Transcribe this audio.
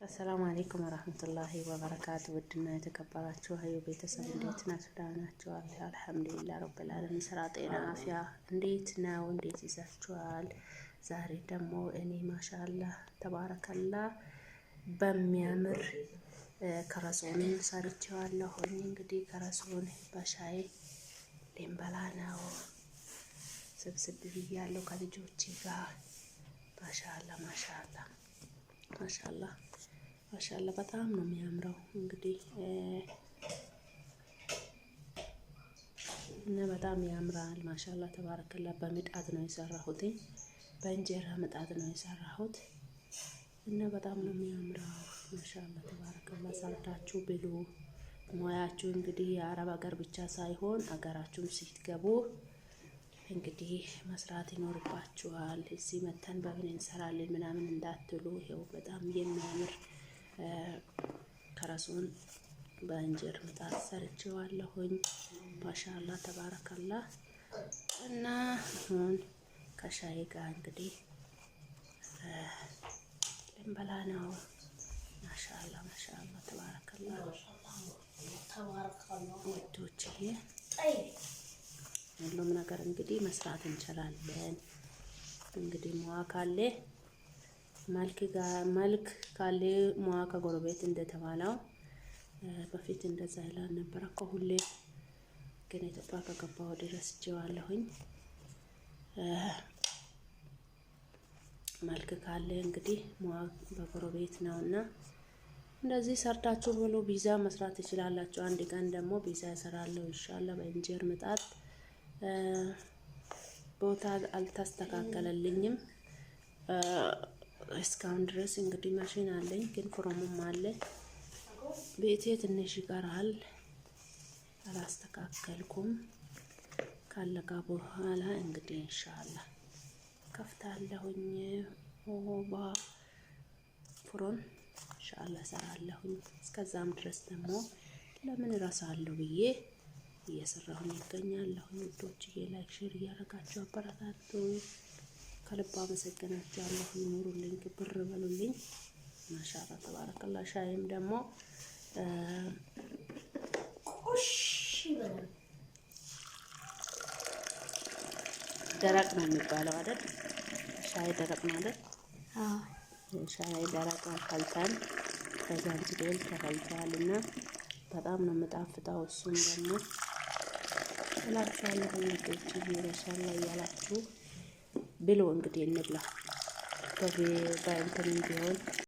السلام عليكم ورحمة الله وبركاته። ውድና የተከበራችሁ ሀዩ ቤተሰብ እንዴት ናችሁ? ደህና ናችሁ? الحمد لله رب العالمين። ስራ፣ ጤና፣ አፍያ እንዴት ነው? እንዴት ይዛችኋል? ዛሬ ደግሞ እኔ ما شاء الله تبارك الله በሚያምር ከረሶን ሰርቼዋለሁኝ። እንግዲህ ከረሶን በሻይ ልንበላ ነው። ስብስብ ብያለሁ ከልጆቼ ጋር። ማሻአላህ ማሻአላህ ማሻአላህ ማሻአላህ በጣም ነው የሚያምረው። እንግዲህ እና በጣም ያምራል። ማሻአላህ ተባረከላ። በምጣድ ነው የሰራሁት፣ በእንጀራ ምጣድ ነው የሰራሁት እና በጣም ነው የሚያምረው። ማሻአላህ ተባረከላ። ሰርታችሁ ብሉ። ሙያችሁ እንግዲህ የአረብ ሀገር ብቻ ሳይሆን አገራችሁም ስትገቡ እንግዲህ መስራት ይኖርባችኋል። እዚህ መተን በምን እንሰራለን ምናምን እንዳትሉ። ይኸው በጣም የሚያምር ከረሱን በእንጀር ምጣድ ሰርቼዋለሁኝ። ማሻአላ ተባረከላ። እና አሁን ከሻይ ጋር እንግዲህ ልንበላ ነው። ማሻአላ ማሻአላ ተባረከላ ውዶችዬ፣ ሁሉም ነገር እንግዲህ መስራት እንችላለን። እንግዲህ ሙያ ካለ መልክ ካለ ሙያ ከጎረቤት እንደተባለው በፊት እንደዛ ይላል ነበረ እኮ ሁሌ። ግን ኢትዮጵያ ከገባሁ ድረስ እጄዋለሁኝ። መልክ ካለ እንግዲህ ሙያ በጎረቤት ነውና እንደዚህ ሰርታችሁ ብሎ ፒዛ መስራት ትችላላችሁ። አንድ ቀን ደግሞ ፒዛ እሰራለሁ ኢንሻአላህ። በእንጀር ምጣድ ቦታ አልተስተካከለልኝም እስካሁን ድረስ። እንግዲህ ማሽን አለኝ ግን ፍሮሙም አለ ቤቴ ትንሽ ይቀራል፣ አላስተካከልኩም። ካለቃ በኋላ እንግዲህ ኢንሻአላህ ከፍታለሁኝ። ኦባ فرن ኢንሻአላህ እሰራለሁኝ። እስከዛም ድረስ ደግሞ ለምን እረሳለሁ ብዬ እየሰራሁኝ ይገኛለሁ። ውዶችዬ like share እያደረጋችሁ አበረታቱ። ከልብ አመሰግናችኋለሁ። ይኑሩልኝ፣ ክብር በሉልኝ። ማሻአላ ተባረከላ። ሻይም ደግሞ ደረቅ ነው የሚባለው አይደል? ሻይ ደረቅ ነው አይደል? ሻይ ደረቅ ፈልተን በዘንጅብል ተፈልቷል እና በጣም ነው የምጣፍጠው። እሱም ደግሞ እላችኋለሁ ውዶች ማሻአላ እያላችሁ ብሎ እንግዲህ እንብላ በእንትንም ቢሆን።